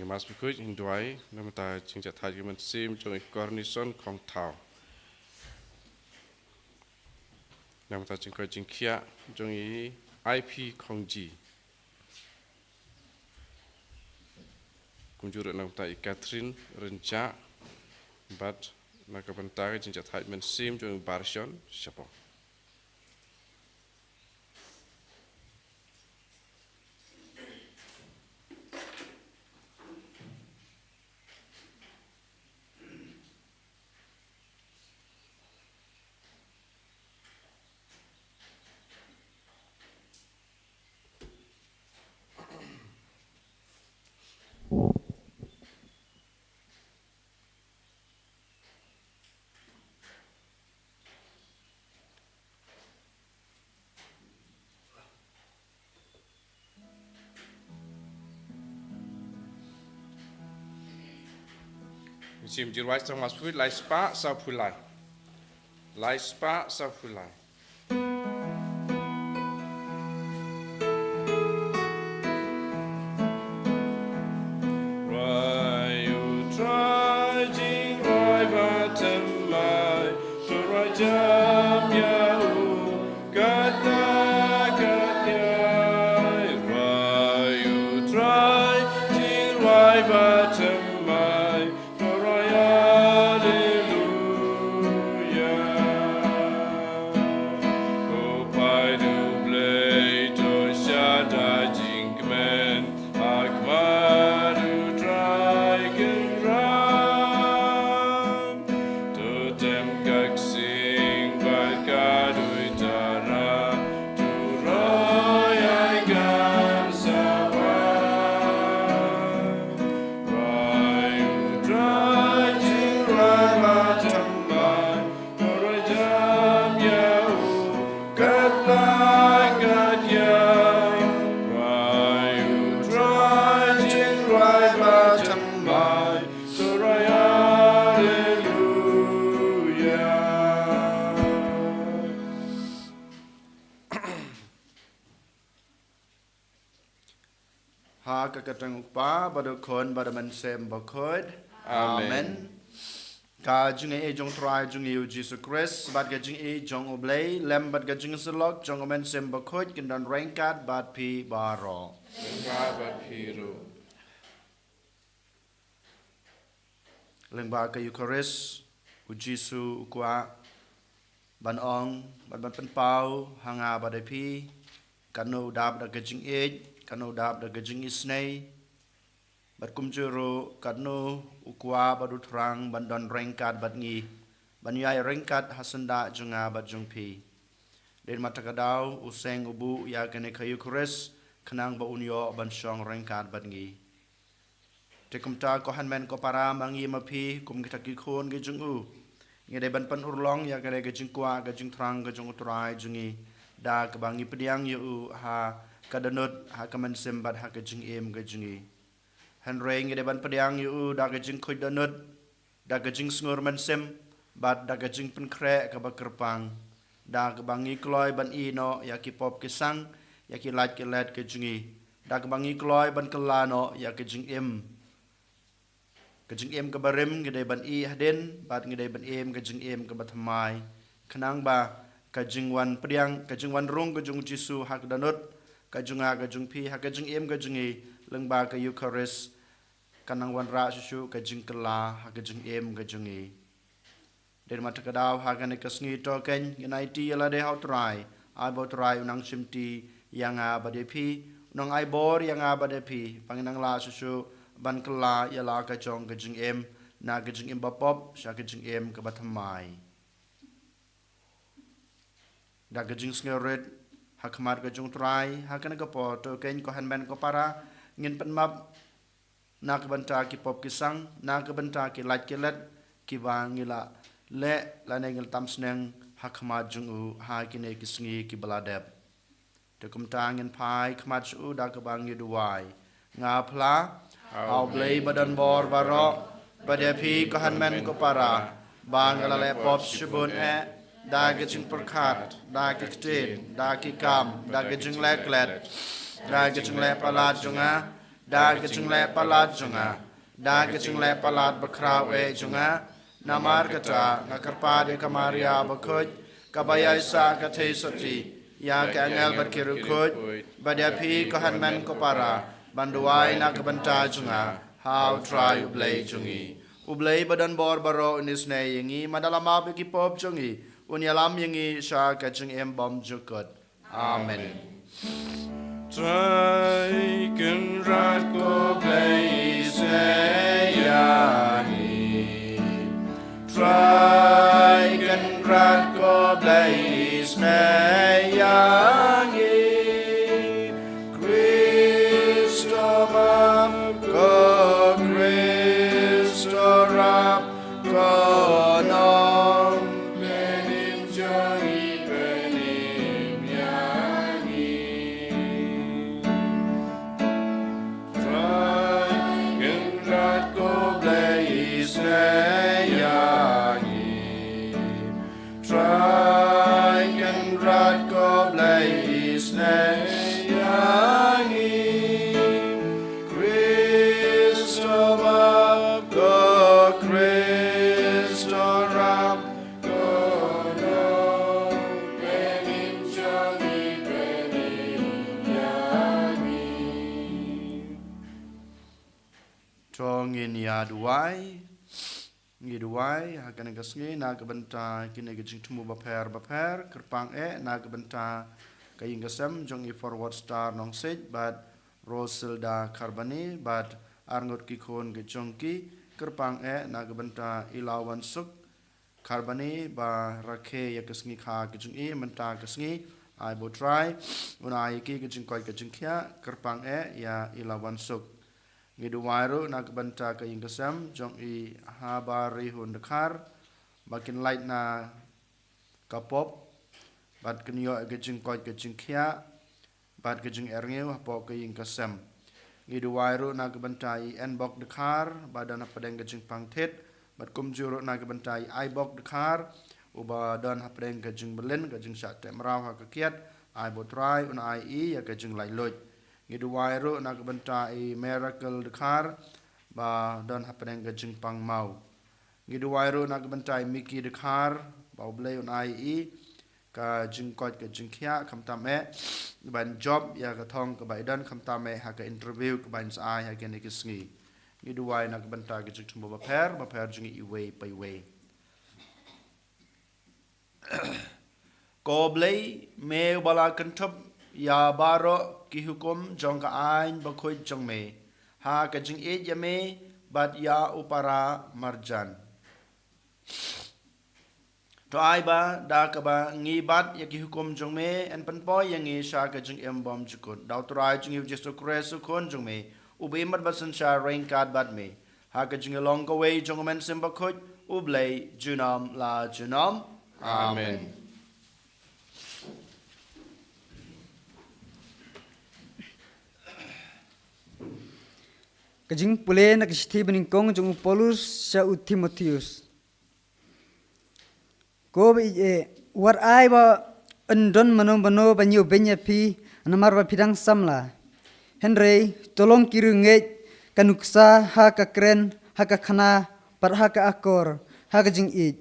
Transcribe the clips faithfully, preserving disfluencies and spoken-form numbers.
Mass Bakhuid, ngin duwai namar ka jingjahthait ka mynsiem jong i Kornison Khongthaw. Namar ka jingkoit jingkhiah jong i I P Khongji. Kumjuh ruh namar i Catherine Rynjah. Bad na ka bynta ka jingjahthait mynsiem jong i Barshon Shapong. Mynsiem Jingruwai, Psalm Mass Bakhuid, lai spah sawphew lai. Lai spah sawphew lai. Ruwai U Trai, jingrwai ba thymmai, to ruwai jam ïa u katba kat ïai. Ruwai U Trai, jingrwai ba thymmai, to ruwai Alleluia. Ko paid U Blei, to shad da jingkmen ha khmat U Trai Kynrad. To tem ka ksing bad ka duitara, to ruwai ai kan sa wan. Ruwai U Trai, jingrwai ba thymmai, to ruwai jam ïa u katba kat ïai. Ruwai U Trai, jingrwai ba thymmai, to ruwai Alleluia. Ha ka kyrteng U Kpa bad U Khun bad U Mynsiem Bakhuid. Amen. Amen. Ka jingaiei jong U Trai jong ngi U Jisu Khrist bad ka jingïeit jong U Blei lem bad ka jingsyllok jong U Mynsiem Bakhuid kin don ryngkat bad phi baroh. Ryngkat bad phi ruh. Lyngba ka Eukharist, U Jisu u kwah ban ong bad ban pynpaw ha nga bad ha phi, katno u dap da ka jingïeit, katno u dap da ka jingisynei. Bad kumjuh ruh katno u kwah bad u thrang ban don ryngkat bad ngi, ban ïaid ryngkat ha syndah jong nga bad jong phi. Dei namar kata ka daw u seng u buh ïa kane ka Eukharist khnang ba un ïoh ban shong ryngkat bad ngi. Te kumta ko hynmen ko para, ma ngi ma phi kum kita ki khun ki jong u, ngi dei ban pynurlong ïa kane ka jingkwah ka jingthrang ka jong U Trai jong ngi da kaba ngi pdiang ïa u ha ka dohnud, ha ka mynsiem bad ha ka jingim ka jong ngi. Hynrei ngi dei ban pdiang ïa u da ka jingkhuid dohnud, da ka jingsngur mynsiem bad da ka jingpynkhreh kaba kyrpang, da kaba ngi kloi ban ïeh noh ïa ki pop ki sang, ïa ki lait ki let ki jong ngi, da kaba ngi kloi ban kylla noh ïa ka jingim. Ka jingim kaba rim ngi dei ban ïeh hadien bad ngi dei ban im ka jingim kaba thymmai, khnang ba ka jingwan pdiang, ka jingwan rung ka jong U Jisu ha ka dohnud ka jong nga ka jong phi, ha ka jingim ka jong ngi, lyngba ka Eukharist, kan nang wanrah shuh shuh ka jingkylla ha ka jingim ka jong ngi. Dei namar kata ka daw ha kane ka sngi to keiñ ngin aiti ïa lade ha U Trai. Ai ba U Trai un nang shimti ïa nga bad ïa phi, un nang ai bor ïa nga bad ïa phi, ba ngin nang lah shuh shuh ban kylla ïa la ka jong ka jingim, na ka jingim ba pop sha ka jingim kaba thymmai. Da ka jingsngewrit ha khmat ka jong U Trai ha kane ka por to keiñ ko hynmen ko para, ngin pynmap na ka bynta ki pop ki sang, na ka bynta ki lait ki let kiba ngi la leh lane ngi la tam sneng ha khmat jong u ha kine ki sngi kiba la dep. Te kumta ngin phai khmat sha u da kaba ngi duwai. Nga phla ha U Blei ba don bor baroh, bad ïa phi ko hynmen ko para, ba nga la leh pop shibun eh, da ka jingpyrkhat, da ka ktien, da ki kam, da ka jingleh klet, da ka jingleh palat jong nga, da ka jingleh palat jong nga, da ka jingleh palat bakhraw eh jong nga. Namar kata nga kyrpad ïa ka Maria bakhuid, kaba ïaisah ka thei sotti, ïa ka angel bad ki riewkhuid, bad ïa phi ko hynmen ko para, ban duwai na ka bynta jong nga ha U Trai U Blei jong ngi. U Blei ba don bor baroh un isynei ïa ngi, bad un ïalam ïa ki pop jong ngi, un ïalam ïa ngi sha ka jingim bymjukut. Amen. Trai Kynrad ko Blei, isynei ïa ngi. Trai Kynrad ko Blei, isynei ïa ngi. Khrist to map, ko Khrist to rap, ko Nongpynim jong ngi, pynim ïa ngi. Trai Kynrad ko Blei, isynei ïa ngi. Trai Kynrad ko Blei, isynei ïa ngi. Khrist to map, ko Khrist to rap, ko Nongpynim jong ngi, pynim ïa ngi. To ngin ïa duwai. Ngi duwai ha kane ka sngi na ka bynta kine ki jingthmu bapher bapher, kyrpang eh na ka bynta ka ïing ka sem jong i Forward Star Nongsiej bad Rosilda Kharbani bad arngut ki khun ki jong ki, kyrpang eh na ka bynta i Lawansuk Kharbani ba rakhe ïa ka sngi kha ka jong i mynta ka sngi. Ai ba U Trai un ai ïa ki ka jingkoit ka jingkhiah, kyrpang eh ïa i Lawansuk. Ngi duwai ruh na ka bynta ka ïing ka sem jong i Habarihun Dkhar, ba kin lait na ka pop, bad kin ïoh ka jingkoit ka jingkhiah, bad ka jingerngiw hapoh ka ïing ka sem. Ngi duwai ruh na ka bynta i Enbok Dkhar, ba don hapdeng ka jingpang thied, bad kumjuh ruh na ka bynta i Aibok Dkhar, uba don hapdeng ka jingbylin, ka jingshah teh mraw ha ka kiad. Ai ba U Trai un ai ïa ka jinglaitluid. Ngi duwai ruh na ka bynta i Miracle Dkhar, ba don hapdeng ka jingpang maw. Ngi duwai ruh na ka bynta i Miki Dkhar, ba U Blei un ai ïa i ka jingkoit ka jingkhiah, khamtam eh ban jop ïa ka thong kaba i don, khamtam eh ha ka interview kaba in sa ai ha kine ki sngi. Ngi duwai na ka bynta ka jingthmu bapher bapher jong ngi iwei pa iwei. Ko Blei, me uba la kynthup ïa baroh ki hukum jong ka aiñ bakhuid jong me, ha ka jingïeit ïa me bad ïa u para marjan. To ai ba da kaba ngi bat ïa ki hukum jong me, yn pynpoi ïa ngi sha ka jingim bymjukut. Da U Trai jong ngi U Jisu Khrist U Khun jong me, uba im bad ba synshar ryngkat bad me, ha ka jinglong kawei jong U Mynsiem Bakhuid, U Blei junom la junom. Amen. Ka jingpule na ka shithi banyngkong jong u Paulus sha u Timotheus. Ko ba ïeit, wat ai ba yn don mano mano ban ïoh beiñ ïa phi namar ba phi dang samla. Hynrei to long ki riewngeit ka nuksa ha ka kren, ha ka khana, bad ha ka akor, ha ka jingïeit,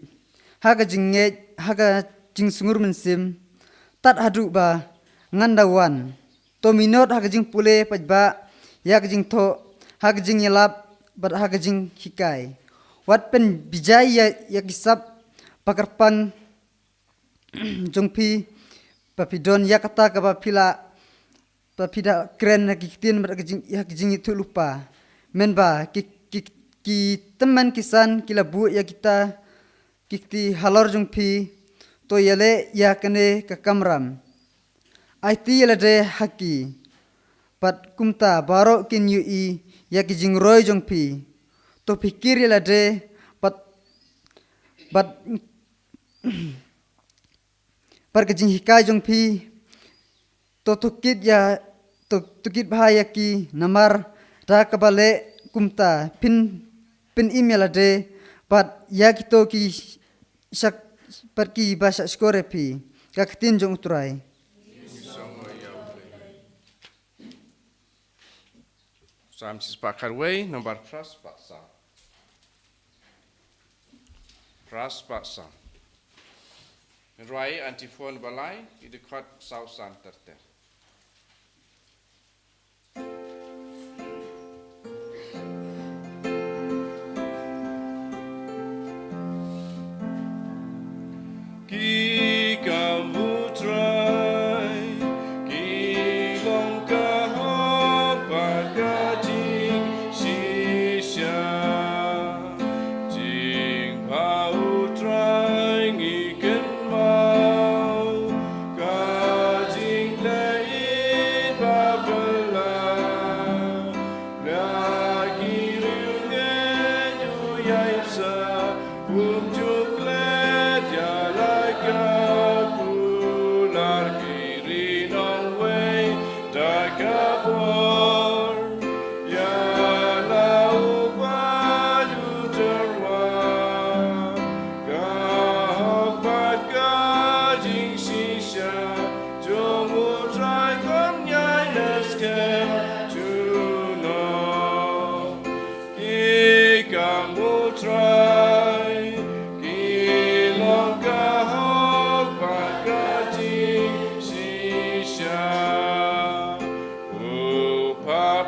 ha ka jingngeit, ha ka jingsngur mynsiem, tad haduh ba ngan da wan. To minot ha ka jingpule paidbah, ïa ka jingthoh, ha ka jingïalap, bad ha ka jinghikai. Wat pynbijai ïa, ïa ki sap ba kyrpang jong phi, ba phi don ïa kata kaba phi la, ba phi da kren ha ki ktien bad ha ka jing, ha ka jingïathuhlypa. Mynba ki, ki, ki tymmen ki san ki la buh ïa kita ki kti halor jong phi, to ïaleh ïa kane ka kamram. Aiti ïa lade ha ki, bad kumta baroh kin ïohi ïa ki jingroi jong phi. To pyrkhat ïa lade bad, bad, bad ka jinghikai jong phi. To, to kit ïa, to, to kit bha ïa ki namar da kaba leh kumta phin, phin im ïa lade bad ïa kito ki shak, bad kiba shah shkor ïa phi. Ka ktien jong U Trai. Ki song ïa U Blei. Salm shispah khatwei, nombar phra spah saw. Phra spah saw. Rwai antiphon ba lai, i dkhot saw san ter ter. Ki kam U Trai, ki long ka hok bad ka jingshisha. Jingbha U Trai ngi kynmaw, ka jingleh ïeit ba phylla. Na ki riewngeit u ïaid sah, um ju klet ïa la ka kular, ki ri nongwei da ka bor. Ïa la u bad u tyrwa, ka hok bad ka jingshisha jong U Trai kan ïai skhem junom. Ki kam U Trai, ki long ka hok bad ka jingshisha. U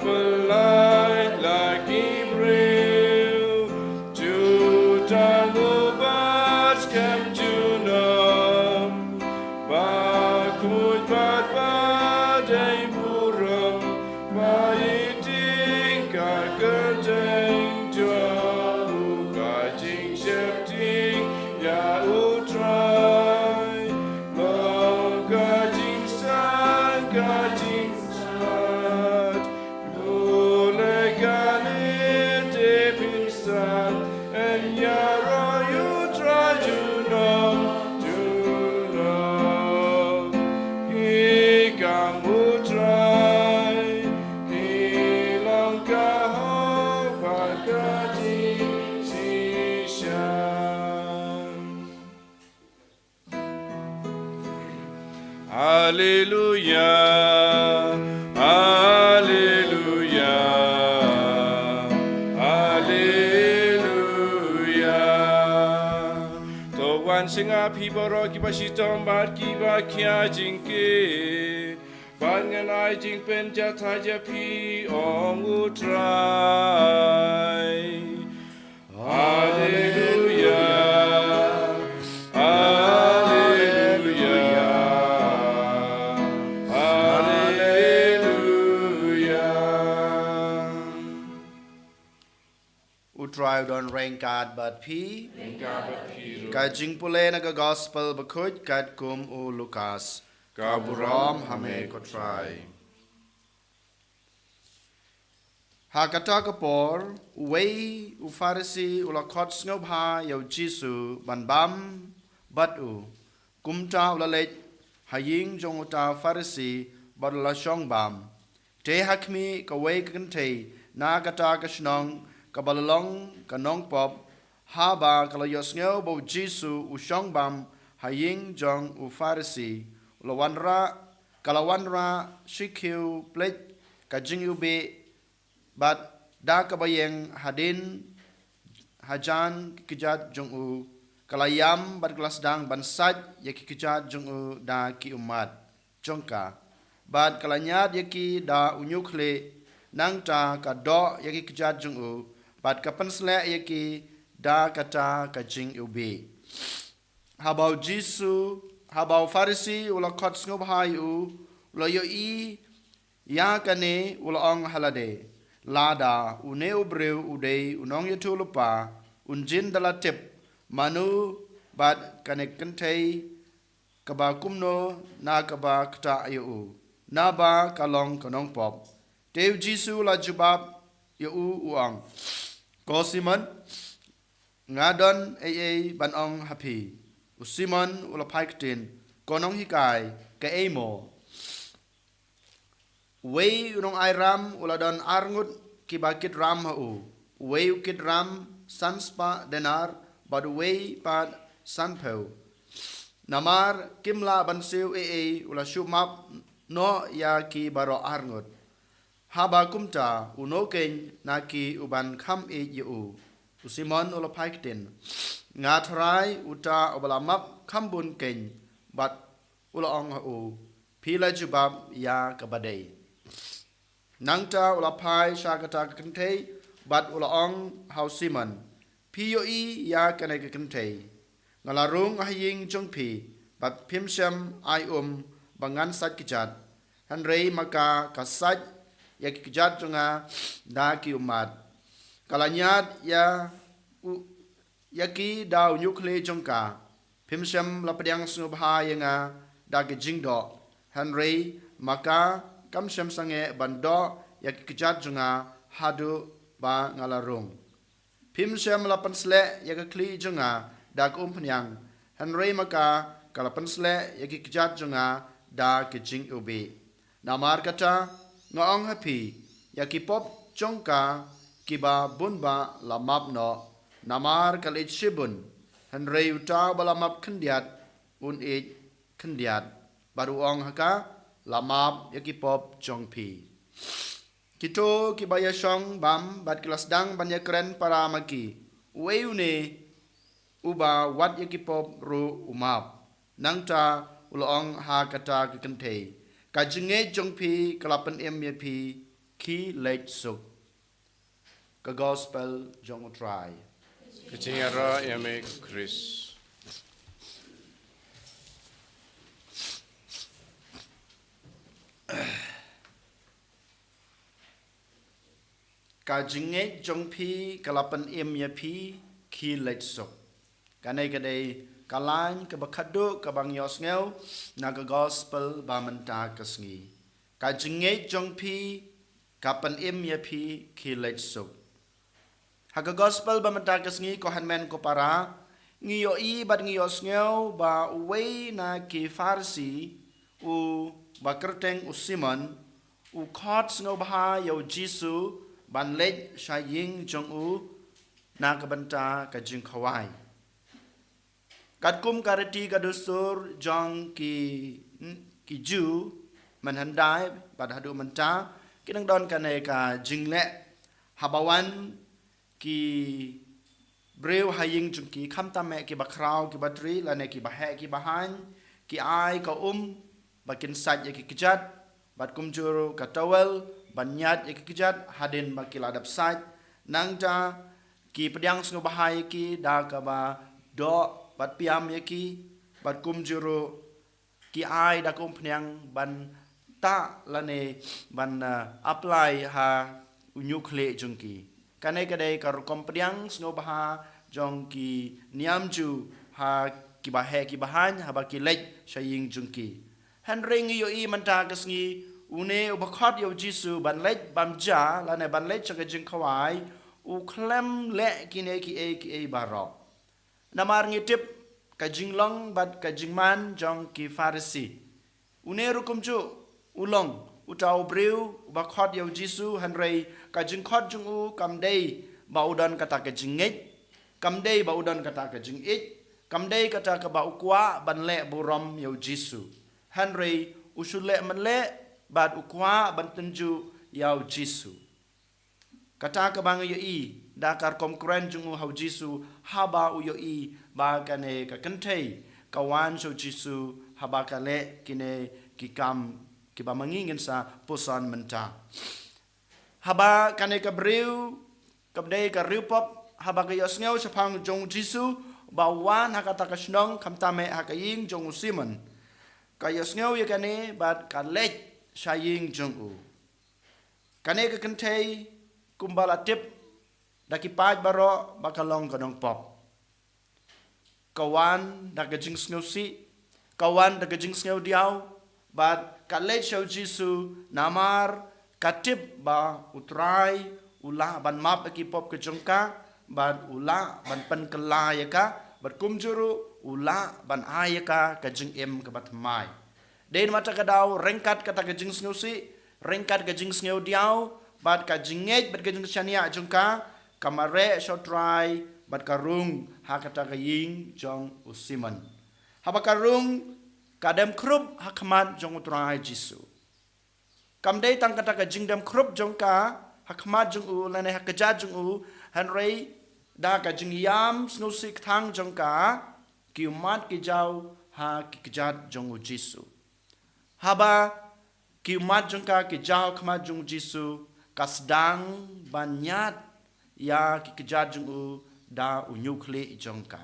pynlait la ki briew, jutang u ba skhem junom. Ba khuid bad ba dei burom, ba ïeit ïa ka kyrteng jong u, ka jingsheptieng ïa U Trai. Long ka jingsan, ka jingsan. Pule kane te pynsan, yn ïaroh ïa U Trai junom, junom. Ki kam U Trai, ki long ka hok bad ka jingshisha. Alleluia, alleluia, alleluia. To wan sngap hi baroh kiba shitom bad kiba khia jingkit. Bad ngan ai jingpynjah thait ïa phi, ong U Trai. Alleluia. Alleluia. Alleluia. U Trai u don ryngkat bad phi. Ryngkat bad phi ruh. Ka jingpule na ka Gospel bakhuid katkum u Lukas. Ka burom ha me ko Trai. Ha kata ka por, uwei u Pharisi u la khot sngewbha ïa u Jisu ban bam bad u. Kumta u la leit ha ïing jong uta u Pharisi bad u la shong bam. Te ha khmih, kawei ka kynthei na kata ka shnong, kaba la long ka nongpop, haba ka la ïohsngew ba u Jisu u shong bam ha ïing jong u Pharisi, u la wanrah, ka la wanrah shi khiew pleit ka jingiwbih, bad da kaba ïeng hadien hajan ki kjat jong u, ka la ïam bad ka la sdang ban sait ïa ki kjat jong u da ki ummat jong ka. Bad ka la ñiad ïa ki da u ñiukhlieh, nangta ka doh ïa ki kjat jong u, bad ka pynsleh ïa ki da kata ka jingiwbih. Haba u Jisu, haba u Pharisi u la khot sngewbha ïa u, u la ïohi ïa kane, u la ong ha lade, lada une u briew u dei u nongïathuhlypa, un jin da la tip mano bad kane ka kynthei kaba kumno na kaba ktah ïa u, naba ka long ka nongpop. Te u Jisu u la jubab ïa u, u ong, ko Simon, nga don ei ei ban ong ha phi. U Simon u la phai ktien, ko Nonghikai, kaei mo? Uwei u nongai ram u la don ar ngut kiba kit ram ha u. Uwei u kit ram san spah denar, bad uwei pat sanphew. Namar kim lah ban siew ei ei, u la shu map noh ïa ki baroh ar ngut. Haba kumta, uno keiñ na ki u ban kham ïeit ïa u? U Simon u la phai ktien, Nga tharai uta uba la map kham bun keiñ, bad u la ong ha u, Phi la jubab ïa kaba dei. Nangta u la phai sha kata ka kynthei, bad u la ong ha u Simon, Phi ïohi ïa kane ka kynthei? Nga la rung ha ïing jong phi, bad phim shym ai um ba ngan sait kjat. Hynrei ma ka, ka sait ïa ki kjat jong nga da ki ummat. Ka la ñiad ïa u, ïa ki da u ñiuhkhlieh jong ka. Phim shym la pdiang sngewbha ïa nga da ki jingdoh. Hynrei ma ka, kam shym sangeh ban doh ïa ki kjat jong nga haduh ba nga la rung. Phim shym la pynsleh ïa ka khlieh jong nga da ka umphniang, hynrei ma ka, ka la pynsleh ïa ki kjat jong nga da ki jingiwbih. Namar kata, nga ong ha phi, ïa ki pop jong ka kiba bun bah la map noh, namar ka la ïeit shibun. Hynrei uta uba la map khyndiat, un ïeit khyndiat. Bad u ong ha ka, La map ïa ki pop jong phi. Kito kiba ïashong bam bad ki la sdang ban ïakren para ma ki, Uei une uba wat ïa ki pop ruh u map? Nangta u la ong ha kata ka kynthei, Ka jingngeit jong phi ka la pynim ïa phi, khie leit suk. Ka Gospel jong U Trai. Ka jingïaroh ïa me ko Khrist. Ka jingngeit jong phi ka la pynim ïa phi, khie leit suk. Kane ka dei ka lain kaba khatduh kaba ngi ïohsngew na ka Gospel ba mynta ka sngi. Ka jingngeit jong phi ka pynim ïa phi, khie leit suk. Ha ka Gospel ba mynta ka sngi, ko hynmen ko para, ngi ïohi bad ngi ïohsngew ba uwei na ki Pharisi, uba kyrteng u Simon, u khot sngewbha ïa U Jisu ban leit sha ïing jong u na ka bynta ka jingkhawai. Katkum ka riti ka dustur jong ki, ki Jiw mynhyndai bad haduh mynta, ki nang don kane ka jingleh, haba wan ki briew ha ïing jong ki, khamtam eh kiba khraw kiba tri lane kiba heh kiba haiñ, ki ai ka um ba kin sait ïa ki kjat, bad kumjuh ruh ka towel ban ñiad ïa ki kjat hadien ba ki la dep sait. Nangta ki pdiang sngewbha ïa ki da kaba doh bad piam ïa ki, bad kumjuh ruh ki ai da ka umphniang ban tah lane ban, eh, apply ha u ñiuhkhlieh jong ki. Kane ka dei ka rukom pdiang sngewbha jong ki niam Jiw ha kiba heh kiba haiñ haba ki leit sha ïing jong ki. Hynrei ngi ïohi mynta ka sngi, une uba khot ïa U Jisu ban leit bam ja lane ban leit sha ka jingkhawai, u khlem leh kine kiei kiei baroh. Namar ngi tip ka jinglong bad ka jingman jong ki Pharisi. Une ruh kumjuh u long uta u briew uba khot ïa U Jisu, hynrei ka jingkhot jong u kam dei ba u don kata ka jingngeit, kam dei ba u don kata ka jingïeit, kam dei kata kaba u kwah ban leh burom ïa U Jisu. Hynrei u shu leh mynleh bad u kwah ban tynjuh ïa U Jisu. Kata kaba ngi ïohi da ka rukom kren jong u ha U Jisu, haba u ïohi ba kane ka kynthei ka wan sha U Jisu haba ka leh kine ki kam kiba ma ngi ngin sa puson mynta. Haba kane ka briew kaba dei ka riewpop, haba ka ïohsngew shaphang jong U Jisu ba u wan ha kata ka shnong, khamtam eh ha ka ïing jong u Simon, ka ïohsngew ïa kane bad ka leit sha ïing jong u. Kane ka kynthei, kumba la tip da ki paid baroh ba ka long ka nongpop, ka wan da ka jingsngewsih, ka wan da ka jingsngewdiaw, bad ka leit sha U Jisu namar ka tip ba U Trai u lah ban map ïa ki pop ka jong ka, bad u lah ban pynkylla ïa ka, bad kumjuh ruh u lah ban ai ïa ka ka jingim kaba thymmai. Dei namar kata ka daw, ryngkat kata ka jingsngewsih, ryngkat ka jingsngewdiaw, bad ka jingngeit bad ka jingshaniah jong ka, ka mareh sha U Trai bad ka rung ha kata ka ïing jong u Simon. Haba ka rung, ka dem khrup ha khmat jong U Trai Jisu. Kam dei tang kata ka jingdem khrup jong ka ha khmat jong u lane ha kjat jong u, hynrei da ka jingïam sngewsih kthang jong ka, ki ummat ki jaw ha ki kjat jong u Jisu. Haba ki ummat jong ka ki jaw ha khmat jong u Jisu, ka sdang ban ñiad ïa ki kjat jong u da u ñiewkhlieh jong ka.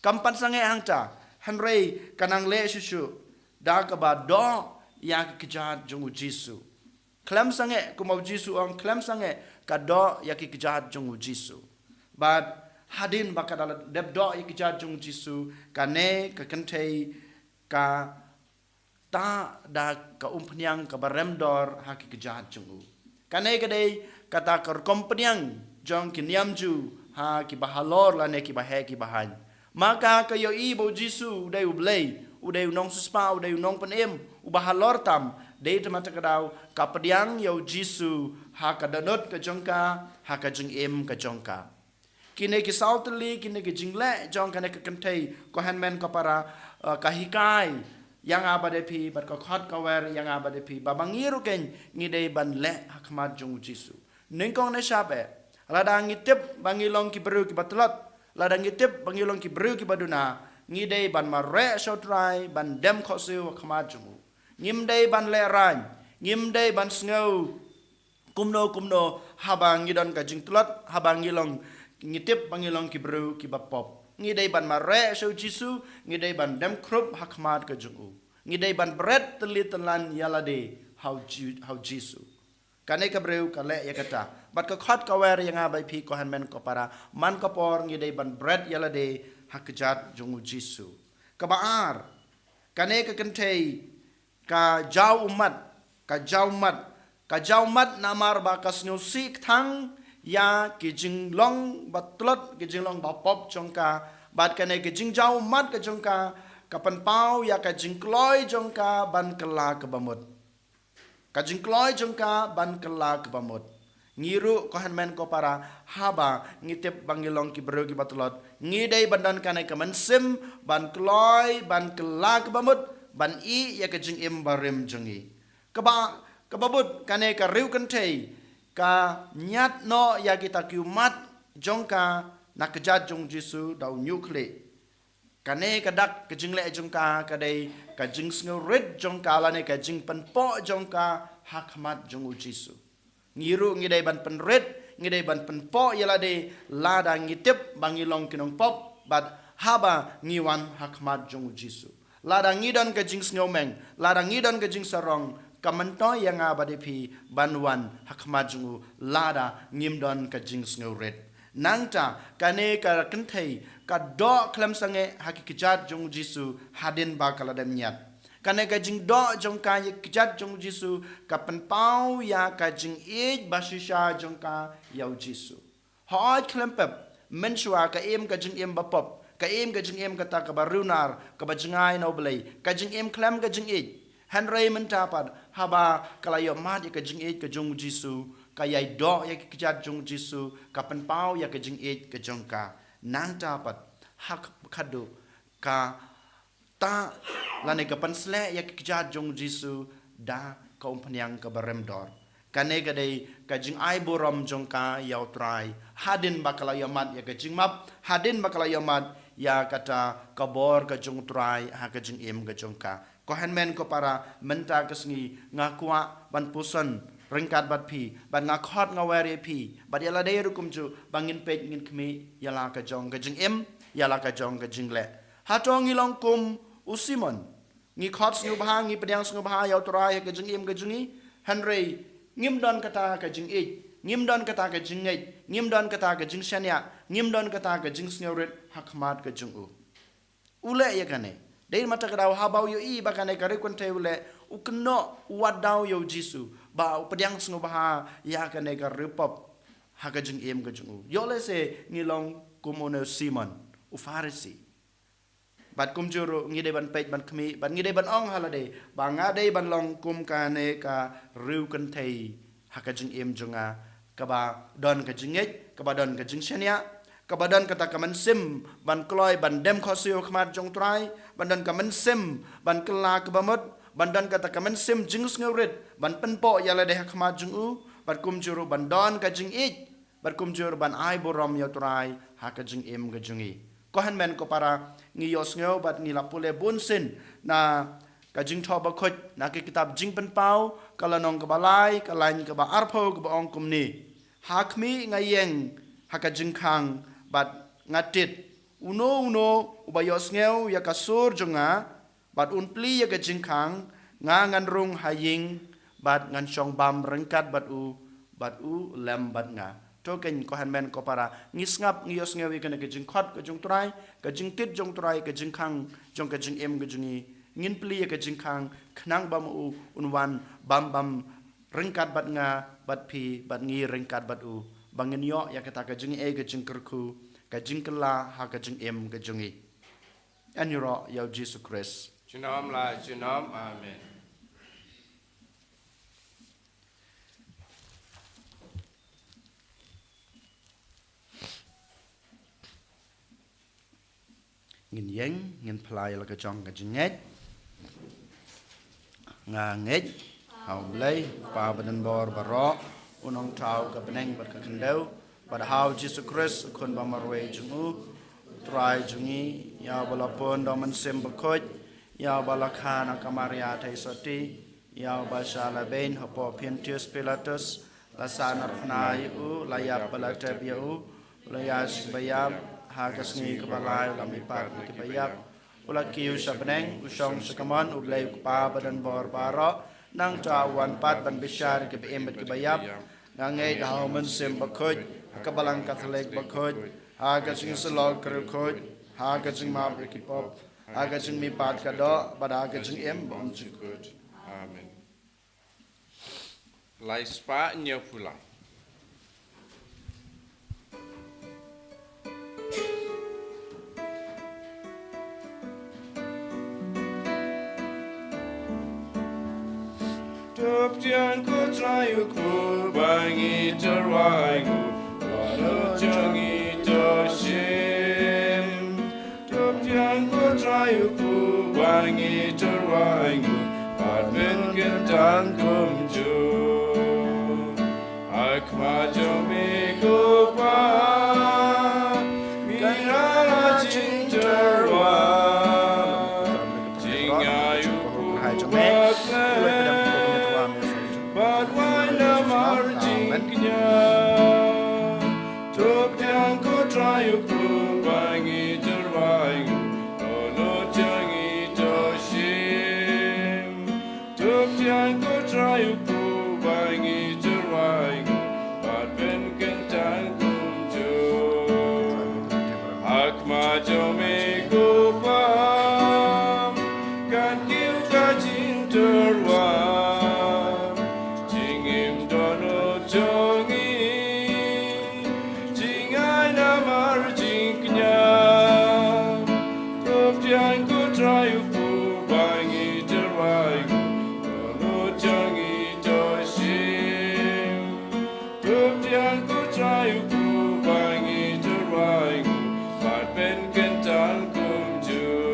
Kam pat sangeh hangta, hynrei ka nang leh shuh shuh da kaba doh ïa ki kjat jong u Jisu. Khlem sangeh, kumba u Jisu u ong, khlem sangeh ka doh ïa ki kjat jong u Jisu. Bad hadien ba ka da la dep doh ïa ki kjat jong u Jisu, kane ka kynthei ka tah da ka umphniang kaba rem dor ha ki kjat jong u. Kane ka dei kata ka rukom pdiang jong ki niam Jiw ha kiba halor lane kiba heh kiba haiñ. Ma ka ka ïohi ba u Jisu u dei u Blei, u dei u nongsiewspah, u dei u nongpynim, uba halor tam, dei te mynta ka daw ka pdiang ïa u Jisu ha ka dohnud ka jong ka, ha ka jingim ka jong ka. Kine ki saw tylli, kine ki jingleh jong kane ka kynthei, ko hynmen ko para, eh, ka hikai ïa nga bad ïa phi, bad ka khot ka wer ïa nga bad ïa phi, ba ba ngi ruh keiñ ngi dei ban leh ha khmat jong u Jisu. Nyngkong ne shap eh, lada ngi tip ba ngi long ki briew kiba tlot, lada ngi tip ba ngi long ki briew kiba duna, ngi dei ban mareh sha u Trai, ban dem khohsiew ha khmat jong u. Ngim dei ban lehraiñ, ngim dei ban sngew kumno kumno haba ngi don ka jingtlot, haba ngi long, ngi tip ba ngi long ki briew kiba pop. Ngi dei ban mareh sha u Jisu, ngi dei ban dem khrup ha khmat ka jong u. Ngi dei ban bret tylli tyllan ïa lade ha u Ji-, ha u Jisu. Kane ka briew ka leh ïa kata. Bad ka khot ka wer ïa nga bad ïa phi, ko hynmen ko para, man ka por ngi dei ban bret ïa lade ha kjat jong u Jisu. Kaba ar, kane ka kynthei ka jaw ummat, ka jaw ummat, ka jaw ummat namar ba ka sngewsih kthang ïa ki jinglong ba tlot, ki jinglong ba pop jong ka, bad kane ka jingjaw ummat ka jong ka, ka pynpaw ïa ka jingkloi jong ka ban kylla kaba mut. Ka jingkloi jong ka ban kylla kaba mut. Ngi ruh, ko hynmen ko para, haba ngi tip ba ngi long ki briew kiba tlot, ngi dei ban don kane ka mynsiem ban kloi, ban kylla kaba mut, ban ïeh ïa ka jingim barim jong ngi. Kaba, kaba bud, kane ka riewkynthei ka ñiad noh ïa kita ki ummat jong ka na kjat jong u Jisu da u ñiewkhlieh. Kane ka dak ka jingleh jong ka ka dei ka jingsngewrit jong ka lane ka jingpynpoh jong ka ha khmat jong u Jisu. Ngi ruh ngi dei ban pynrit, ngi dei ban pynpoh ïa lade lada ngi tip ba ngi long ki nongpop, bad haba ngi wan ha khmat jong u Jisu. Lada ngi don ka jingsngewmeng, lada ngi don ka jingsarong, ka myntoi ïa nga bad ïa phi ban wan ha khmat jong u lada ngim don ka jingsngewrit. Nangta, kane ka kynthei ka doh khlem sangeh ha ki kjat jong u Jisu hadien ba ka la dem ñiad. Kane ka jingdoh jong ka ïa ki kjat jong u Jisu ka pynpaw ïa ka jingïeit ba shisha jong ka ïa u Jisu. Hooid khlem pep, mynshuwa ka im ka jingim ba pop, ka im ka jingim kata kaba riewnar, kaba jngai na u Blei, ka jingim khlem ka jingïeit. Hynrei mynta pat, haba ka la ïohmad ïa ka jingïeit ka jong u Jisu, ka ïai doh ïa ki kjat jong u Jisu, ka pynpaw ïa ka jingïeit ka jong ka. Nangta pat, ha khadduh ka tah lane ka pynsleh ïa ki kjat jong u Jisu da ka umphniang kaba rem dor. Kane ka dei ka jingai burom jong ka ïa u Trai hadien ba ka la ïohmad ïa ka jingmap, hadien ba ka la ïohmad ïa kata ka bor ka jong u Trai ha ka jingim ka jong ka. Ko hynmen ko para, mynta ka sngi nga kwah ban puson ryngkat bad phi, bad nga khot nga wer ïa phi, bad ïa lade ruh kumjuh, ba ngin peit ngin khmih ïa la ka jong ka jingim, ïa la ka jong ka jingleh. Hato ngi long kum u Simon? Ngi khot sngewbha, ngi pdiang sngewbha ïa u Trai ha ka jingim ka jong ngi, hynrei ngim don kata ka jingïeit, ngim don kata ka jingngeit, ngim don kata ka jingshaniah, ngim don kata ka jingsngewrit ha khmat ka jong u. U leh ïa kane. Dei mynta ka daw haba u ïohi ba kane ka riewkynthei u leh, u kynnoh, u wad daw ïa u Jisu, ba u pdiang sngewbha ïa kane ka riewpop ha ka jingim ka jong u. Ïoh lehse ngi long kum une u Simon, u Pharisi. Bad kumjuh ruh ngi dei ban peit ban khmih, bad ngi dei ban ong ha lade, ba nga dei ban long kum kane ka riewkynthei ha ka jingim jong nga, kaba don ka jingngeit, kaba don ka jingshaniah, kaba don kata ka mynsiem ban kloi ban dem khohsiew ha khmat jong u Trai, ban don ka mynsiem ban kylla kaba mut, ban don kata ka mynsiem jingsngewrit ban pynpoh ïa lade ha khmat jong u, bad kumjuh ruh ban don ka jingïeit, bad kumjuh ruh ban ai burom ïa U Trai ha ka jingim ka jong ngi. Ko hynmen ko para, ngi ïohsngew bad ngi la pule bunsien na ka Jingthoh Bakhuid, na ka kitab Jingpynpaw, ka lynnong kaba lai, ka lain kaba arphew, kaba ong kumne: Ha khmih nga ïeng ha ka jingkhang bad nga tied. Uno uno uba ïohsngew ïa ka sur jong nga bad un plie ïa ka jingkhang, nga ngan rung ha ïing bad ngan shong bam ryngkat bad u, bad u lem bad nga. To keiñ ko hynmen ko para, ngi sngap, ngi ïohsngew ïa kane ka jingkhot ka jong U Trai, ka jingtied jong U Trai, ka jingkhang jong ka jingim ka jong ngi. Ngin plie ïa ka jingkhang khnang ba ma u un wan bam bam ryngkat bad nga, bad phi, bad ngi ryngkat bad u, ba ngin ïoh ïa kata ka jingaiei, ka jingkyrkhu, ka jingkylla ha ka jingim ka jong ngi. Ïaroh ïa U Jisu Khrist. Junom la junom. Amen. Ngin ïeng, ngin phla ïa la ka jong ka jingngeit. Nga ngeit ha U Blei, U Kpa badonbor baroh, U Nongthaw ka bneng bad ka khyndew, bad ha U Jisu Khrist, U Khun bamarwei jong u, U Trai jong ngi, ïa uba la pun da U Mynsiem Bakhuid, ïa uba la kha na ka Maria Theisotti, ïa uba shah lehbeiñ hapoh Pontius Pilatus, la sahnarphna ïa u, la ïap bad la tep ïa u, u la ïaid sha kaba ïap, ha ka sngi kaba lai u la mihpat na kiba ïap, u la kiew sha bneng, u shong sha kamon U Blei U Kpa badonbor baroh, nangta u wan pat ban bishar ïa kiba im bad kiba ïap. Nga ngeit ha U Mynsiem Bakhuid, ha ka Balang Katholik bakhuid, ha ka jingïasyllok riewkhuid, ha ka jingmap ïa ki pop, ha ka jingmihpat ka doh, bad ha ka jingim bymjukut. Amen. Lai spah hynñiew phew lai. To pdiang ko Trai U Kpu ba ngi tyrwa ïa u, ba u la jong ngi to shim. To pdiang ko Trai U Kpu ba ngi tyrwa ïa u, bad pynkyntang kumjuh. Ha khmat jong me ko Pa, ngi ïoh jingtyrwa, jingai u Kpu ba klet, bad wai namar jingkñia. To pdiang ko Trai U Kpu ba ngi tyrwa ïa u, ba u la jong ngi to shim. To pdiang ko Trai U Kpu ba ngi tyrwa ïa u, bad pynkyntang kumjuh. Ha khmat jong me ko Pa, kan kiew ka jingtyrwa, jingim dohnud jong ngi, jingai namar jingkñia. To pdiang ko Trai U Kpu ba ngi tyrwa ïa u, dohnud jong ngi to shim. To pdiang ko Trai U Kpu ba ngi tyrwa ïa u, bad pynkyntang kumjuh.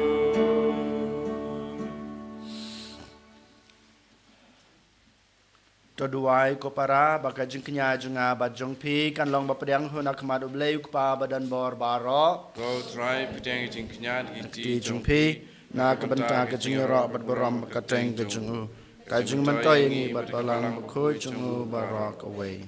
To duwai ko para ba ka jingkñia jong nga bad jong phi kan long ba pdiang hun ha khmat U Blei U Kpa badonbor baroh. Ko Trai, pdiang ka jingkñia da ka kti jong phi, na ka bynta ka jingïaroh bad burom ba kyrteng ka jong u. Ka jingmyntoi ïa ngi bad Balang Bakhuid jong u baroh kawei.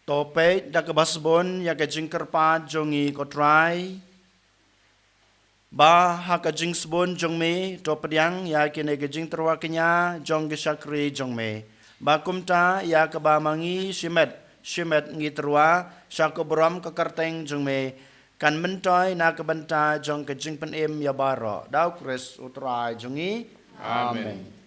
To peit da kaba sbun ïa ka jingkyrpad jong ngi ko Trai, ba ha ka jingsbun jong me to pdiang ïa kine ki jingtyrwa kñia jong ki shakri jong me, ba kumta ïa kaba ma ngi shimet shimet ngi tyrwa sha ka burom ka kyrteng jong me, kan myntoi na ka bynta jong ka jingpynim ïa baroh, da U Khrist U Trai jong ngi. Amen. Amen.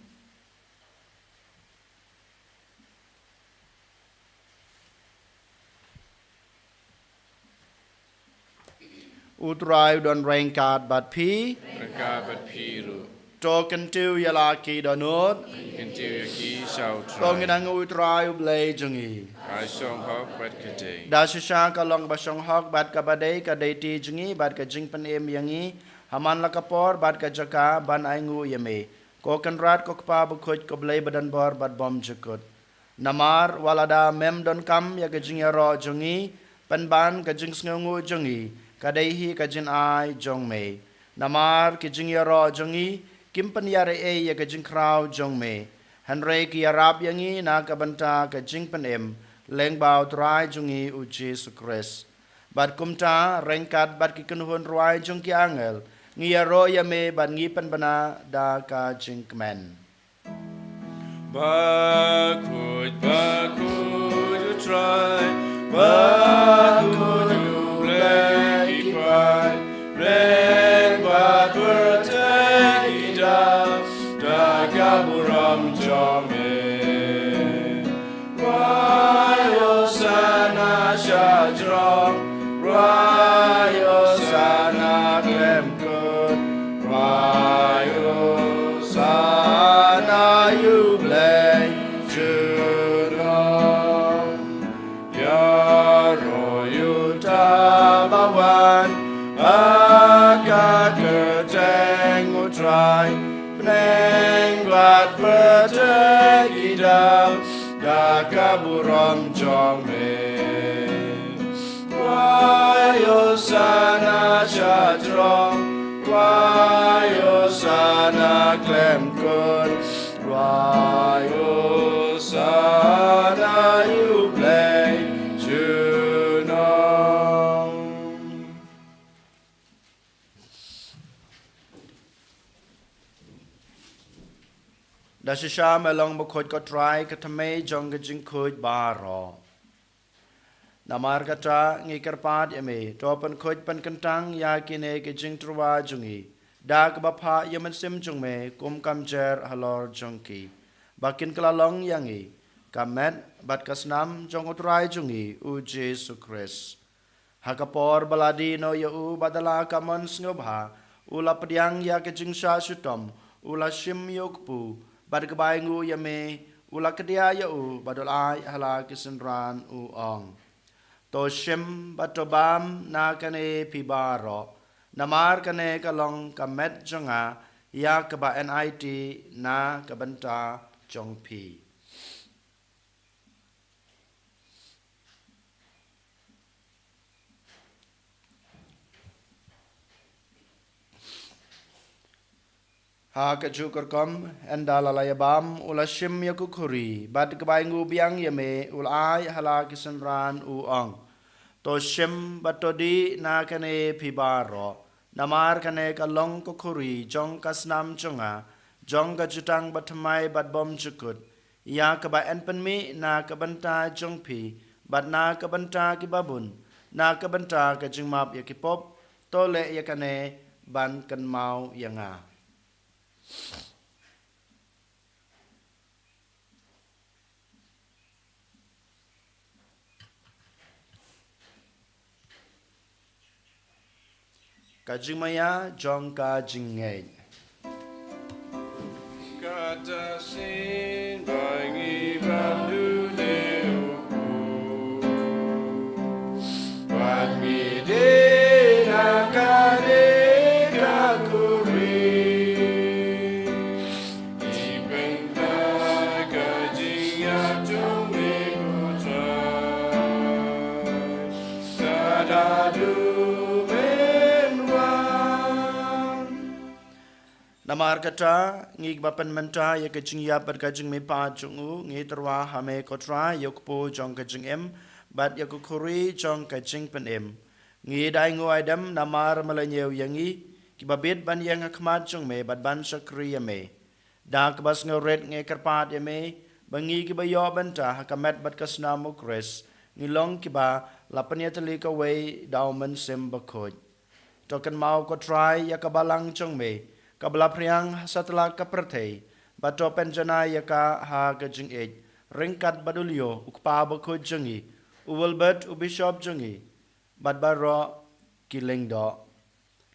U Trai u don ryngkat bad phi. Ryngkat bad phi ruh. To kyntiew ïa la ki dohnud. Kyntiew ïa ki sha U Trai. To ngin angnud ïa U Trai U Blei jong ngi. Ka shong hok bad ka dei. Da shisha ka long ba shong hok bad kaba dei ka duty jong ngi bad ka jingpynim ïa ngi ha man la ka por bad ka jaka ban angnud ïa me, ko Kynrad, ko Kpa bakhuid, ko Blei badonbor bad bymjukut. Namar wat lada mem donkam ïa ka jingïaroh jong ngi, pynban ka jingsngewnguh jong ngi ka dei hi ka jingai jong me. Namar ki jingïaroh jong ngi kim pynïarap ei ïa ka jingkhraw jong me, hynrei ki ïarap ïa ngi na ka bynta ka jingpynim lyngba U Trai jong ngi U Jisu Khrist. Bad kumta, ryngkat bad ki kynhun rwai jong ki angel, ngi ïaroh ïa me bad ngi pynbna da ka jingkmen. Bakhuid, bakhuid U Trai, bakhuid U Blei ki paid, bneng bad pyrthei ki dap da ka burom jong me. Rwai Hosana sha jrong, rwai Hosana khlem kut, rwai Hosana ïa U Blei junom. Ïaroh ïa uta ba wan ha ka kyrteng U Trai, bneng bad pyrthei ki dap da ka burom jong me. Rwai Hosana sha jrong, rwai Hosana khlem kut, rwai Hosana ïa U Blei junom. Da shisha me long bakhuid, ko Trai, ka thymmei jong ka jingkhuid baroh. Namar kata ngi kyrpad ïa me, to pynkhuid pynkyntang ïa kine ki jingtyrwa jong ngi da kaba phah ïa U Mynsiem jong me kum ka mjer halor jong ki, ba kin kylla long ïa ngi ka met bad ka snam jong U Trai jong ngi U Jisu Khrist. Ha ka por ba la die noh ïa u bad da la ka mon sngewbha u la pdiang ïa ka jingshah shitom, u la shim ïa u kpu, bad kaba ainguh ïa me u la kdiah ïa u bad u la ai ha la ki synran, u ong: To shim bad to bam na kane phi baroh, namar kane ka long ka met jong nga ïa kaba enait na ka bynta jong phi. Ha kajuh ka rukom, ynda la la ïa bam, u la shim ïa ka khuri, bad kaba ainguh biang ïa me u la ai ha la ki synran, u ong: To shim bad to dih na kane phi baroh, namar kane ka long ka khuri jong ka snam jong nga, jong ka jutang bathymmai bad bymjukut, ïa kaba yn pynmih na ka bynta jong phi bad na ka bynta ki babun, na ka bynta ka jingmap ïa ki pop. To leh ïa kane ban kynmaw ïa nga. Ka jingmaïa jong ka jingngeit. Kata shisien ba ngi bam duh ïa u kpu, bad ngi dih na kane ka khuri, ngi pynbna ka jingïap jong me, ko Trai, ka haduh men wan. Namar kata, ngi kiba pynmynta ïa ka jingïap bad ka jingmihpat jong u, ngi tyrwa ha me, ko Trai, ïa u kpu jong ka jingim bad ïa ka khuri jong ka jingpynim. Ngi da ainguh aidem namar me la ñiew ïa ngi, kiba bit ban ïeng ha khmat jong me bad ban shakri ïa me. Da kaba sngewrit ngi kyrpad ïa me ba ngi kiba ïoh bynta ha ka met bad ka snam U Khrist, ngi long kiba la pynïatylli kawei da U Mynsiem Bakhuid. To kynmaw, ko Trai, ïa ka balang jong me kaba la phriang ha satlak ka pyrthei, bad to pynjanai ïa ka ha ka jingïeit, ryngkat bad u Leo, u kpa bakhuid jong ngi, u Wilbert, u bishop jong ngi, bad baroh ki lyngdoh.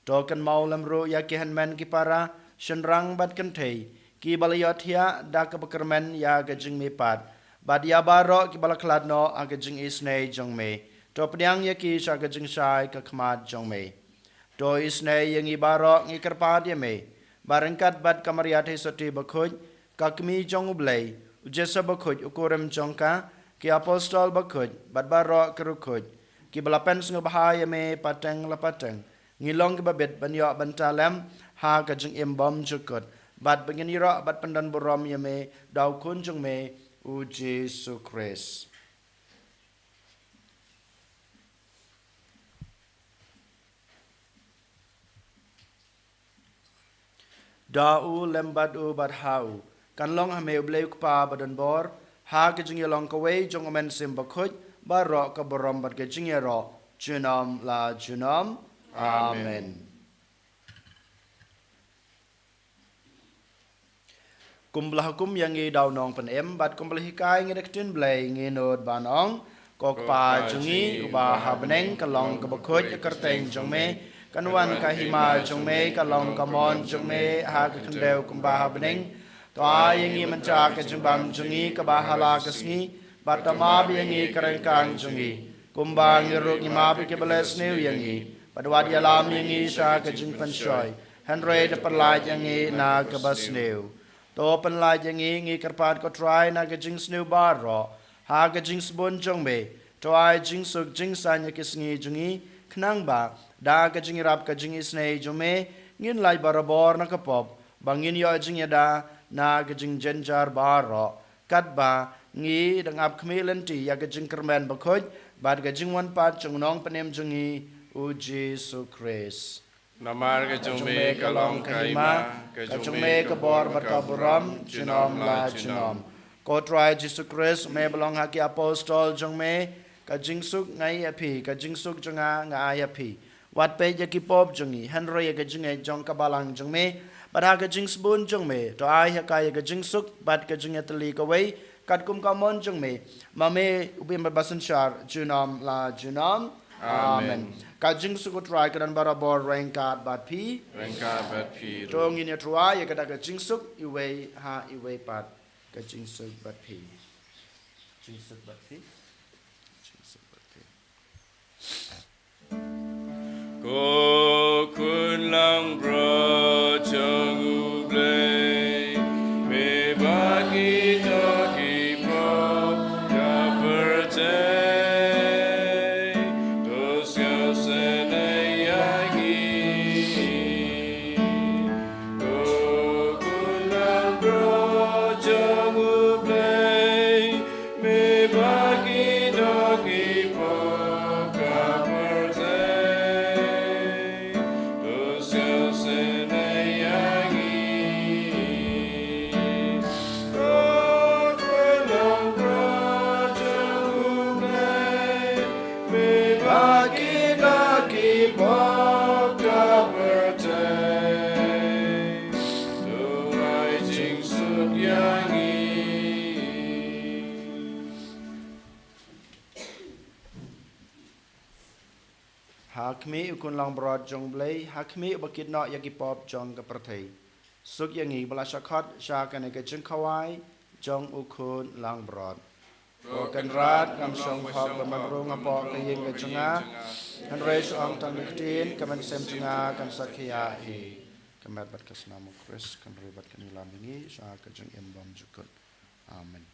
To kynmaw lem ruh ïa ki hynmen ki para, shynrang bad kynthei, kiba la ïohthiah da kaba kyrmen ïa ka jingmihpat, bad ïa baroh kiba la khlad noh ha ka jingisynei jong me. To pdiang ïa ki sha ka jingshai ka khmat jong me. To isynei ïa ngi baroh, ngi kyrpad ïa me, ba ryngkat bad ka Maria Theisotti bakhuid, ka Kmie jong U Blei, U Joseph bakhuid, u kurim jong ka, ki apostol bakhuid, bad baroh ki riewkhuid, kiba la pynsngewbha ïa me pateng la pateng, ngin long kiba bit ban ïoh bynta lem ha ka jingim bymjukut, bad ba ngin ïaroh bad pyndonburom ïa me da U Khun jong me, U Jisu Khrist. Da u, lem bad u, bad ha u, kan long ha me U Blei U Kpa badonbor, ha ka jingïalong kawei jong U Mynsiem Bakhuid, baroh ka burom bad ka jingïaroh, junom la junom. Amen. Amen. Kumba la hukum ïa ngi da U Nongpynim, bad kumba la hikai ngi da ka ktien Blei, ngin nud ban ong: Ko Kpa jong ngi uba ha bneng, ka long kaba khuid ka kyrteng jong me, kan wan ka hima jong me, ka long ka mon jong me ha ka khyndew kumba ha bneng. To ai ïa ngi mynta ka jingbam jong ngi kaba ha la ka sngi, bad to map ïa ngi ka ryngkang jong ngi, kumba ngi ruh ngi map ïa kiba leh sniew ïa ngi, bad wat ïalam ïa ngi sha ka jingpynshoi, hynrei to pynlait ïa ngi na kaba sniew. To pynlait ïa ngi, ngi kyrpad ko Trai, na ka jingsniew baroh, ha ka jingsbun jong me, to ai jingsuk jingsaiñ ïa ki sngi jong ngi, khnang ba da ka jingïarap ka jingisynei jong me, ngin lait barabor na ka pop, ba ngin ïoh jingïada na ka jingjynjar baroh, katba ngi dang ap khmih lynti ïa ka jingkyrmen bakhuid bad ka jingwan pat jong U Nongpynim jong ngi, U Jisu Khrist. Namar ka jong me ka long ka hima, ka jong me ka bor bad ka burom, junom la junom. Ko Trai Jisu Khrist, me ba la ong ha ki apostol jong me: Ka jingsuk nga ai ïa phi, ka jingsuk jong nga nga ai ïa phi. Wat peit ïa ki pop jong ngi, hynrei ïa ka jingngeit jong ka balang jong me, bad ha ka jingsbun jong me, to ai ha ka ïa ka jingsuk bad ka jingïatylli kawei, katkum ka mon jong me, ma me u bym bad basynshar, junom la junom. Amen. Amen. Ka jingsuk U Trai ka don barabor ryngkat bad phi. Ryngkat bad phi ruh. To ngin ïatyrwa ïa kata ka jingsuk, iwei ha iwei pat. Ka jingsuk bad phi. Jingsuk bad phi. Jingsuk bad phi. Ko khun langbrot jong U Blei, me ba ki doh ki pop ka pyrthei, to sngewsynei ïa ngi. Ko khun langbrot jong U Blei, me ba ki doh ki pop ka pyrthei, to sngewsynei ïa ngi. Ko khun langbrot jong U Blei, me ba ki doh ki pop ka pyrthei, to ai jingsuk ïa ngi. Ha khmih U Khun langbrot jong U Blei, ha khmih uba kit noh ïa ki pop jong ka pyrthei, suk ïa ngi ba la shah khot sha kane ka jingkhawai jong U Khun langbrot. Ko Kynrad, ngam shong hok ban wan rung hapoh ka ïing ka jong nga, hynrei shu ong tang ka ktien, ka mynsiem jong nga kan sa khia hi. Ka met bad ka snam U Khrist kan ri bad kan ïalam ïa ngi sha ka jingim bymjukut. Amen.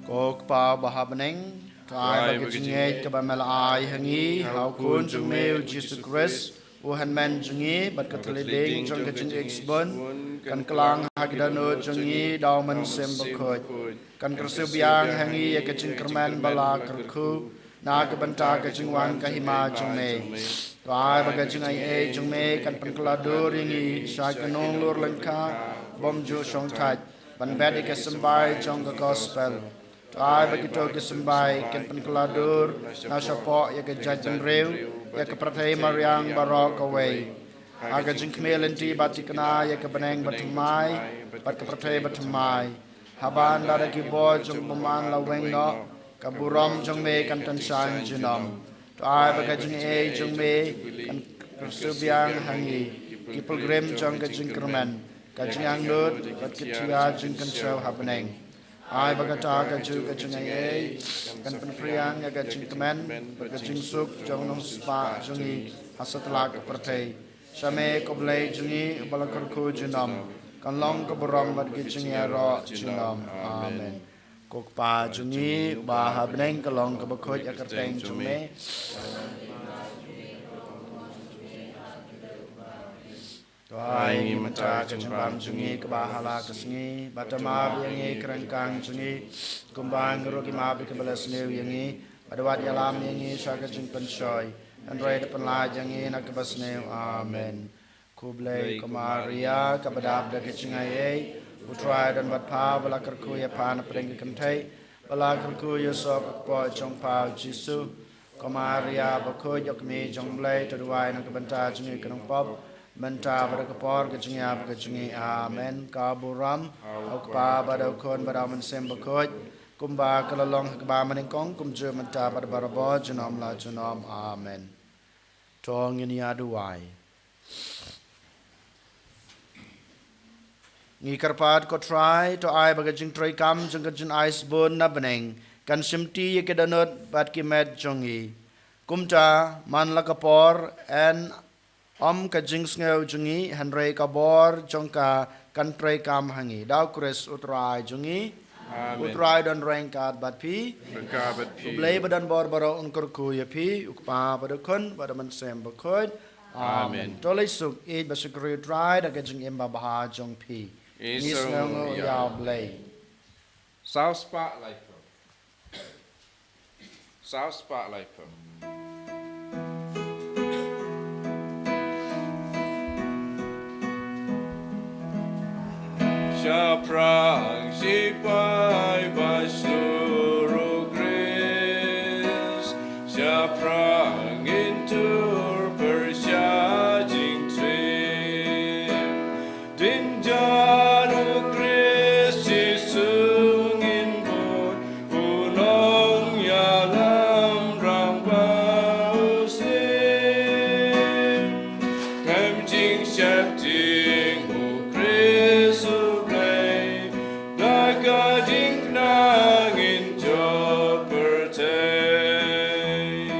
Ko Kpa ba ha bneng, to ai ba ka jingngeit kaba me la ai ha ngi ha u Khun jong me u Jisu Khrist, u Hynmen jong ngi, bad ka thylliej ding jong ka jingïeit sbun kan kylla ha ki dohnud jong ngi da u Mynsiem Bakhuid, kan kyrsiew biang ha ngi ïa ka jingkyrmen ba la kyrkhu na ka bynta ka jingwan ka hima jong me. To ai ba ka jingaiei jong me kan pynkylla dur ïa ngi sha ka nonglur lyngkha bymjuh shongthait ban bet ïa ka symbai jong ka gospel. To ai ba kito ki symbai kin pynkylla dur na shapoh ïa ka jaitbynriew, ïa ka pyrthei mariang baroh kawei, ha ka jingkhmih lynti ba thikna ïa ka bneng bathymmai bad ka pyrthei bathymmai, haba lada ki bor jong u bymman la weng noh, ka burom jong me kan tyngshaiñ junom. To ai ba ka jingaiei jong me kan kyrsiew biang ha ngi, ki pilgrim jong ka jingkyrmen, ka jingangnud bad ka jingkynmaw ha bneng. Ai ba kata kajuh ka jingaiei kan pynphriang ïa ka jingkmen bad ka jingsuk jong u nongspah jong ngi ha satlak ka pyrthei. Sha me ko Blei jong ngi uba la kyrkhu junom, kan long ka burom bad ka jingïaroh junom. Amen. Ko Kpa jong ngi uba ha bneng, ka long kaba khuid ïa ka kyrteng jong me. To ai ngi mynta ka jingbam jong ngi kaba ha la ka sngi, bad to map ïa ngi ki ryngkang jong ngi, kumba ngi ruh ngi map ïa kiba la sniew ïa ngi, bad wat ïalam ïa ngi sha ka jingpynshoi, hynrei to pynlait ïa ngi na kaba sniew. Amen. Khublei ko Maria, kaba dap da ka jingaiei, u Trai u don bad pha, ba la kyrkhu ïa pha na pdeng ki kynthei, ba la kyrkhu ïa u soh ka kpoh jong pha u Jisu. Ko Maria bakhuid, ko kmie jong u Blei, to duwai na ka bynta jong ngi ki nongpop, mynta bad ha ka por ka jingïap ka jong ngi. Amen. Ka burom ha u Kpa bad ha u Khun bad ha u Mynsiem Bakhuid, kumba ka la long ha kaba mynnyngkong, kumjuh mynta bad barabor, junom la junom. Amen. To ngin ïa duwai. Ngi kyrpad ko Trai, to ai ba ka jingtrei kam jong ka jingai sbun na bneng kan shimti ïa ki dohnud bad ki met jong ngi. Kumta man la ka por, yn ym ka jingsngew jong ngi, hynrei ka bor jong ka kan trei kam ha ngi. Da u Khrist u Trai jong ngi. Amen. U Trai u don ryngkat bad phi. Ryngkat bad phi. U Blei ba don bor baroh un kyrkhu ïa phi, u Kpa bad u Khun bad u Mynsiem Bakhuid. Amen. Amen. To leit suk, ïeit bad shakri u Trai da ka jingim babha jong phi. Ngi sngewnguh ïa u Blei. Saw spah laiphew. Saw spah laiphew. Shaphrang shipai ba shlur u Khrist, shaphrang ngin tur pyrshah jingtrei. Dang jan u Khrist Jisu ngin bud, u nongïalam Rangbah u Syiem. Khlem jingsheptieng u Khrist u Blei, da ka jingknang ngin jop pyrthei.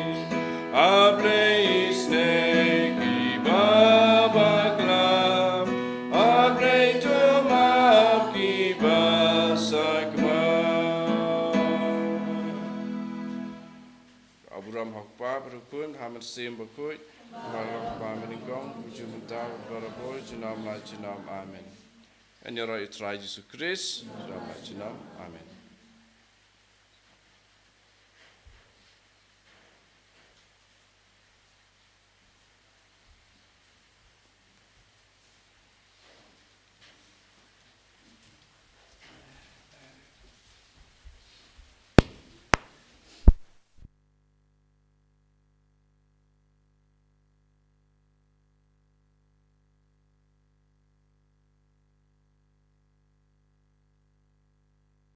A Blei isynei kiba bakla, a Blei to map kiba sakma. Ka burom ha u Kpa bad u Khun, ha u Mynsiem Bakhuid, kumba la long ha kaba mynnyngkong, kumjuh mynta, barabor, junom la junom. Amen. Yn ïaroh ïa u Trai Jisu Khrist, junom la junom. Amen.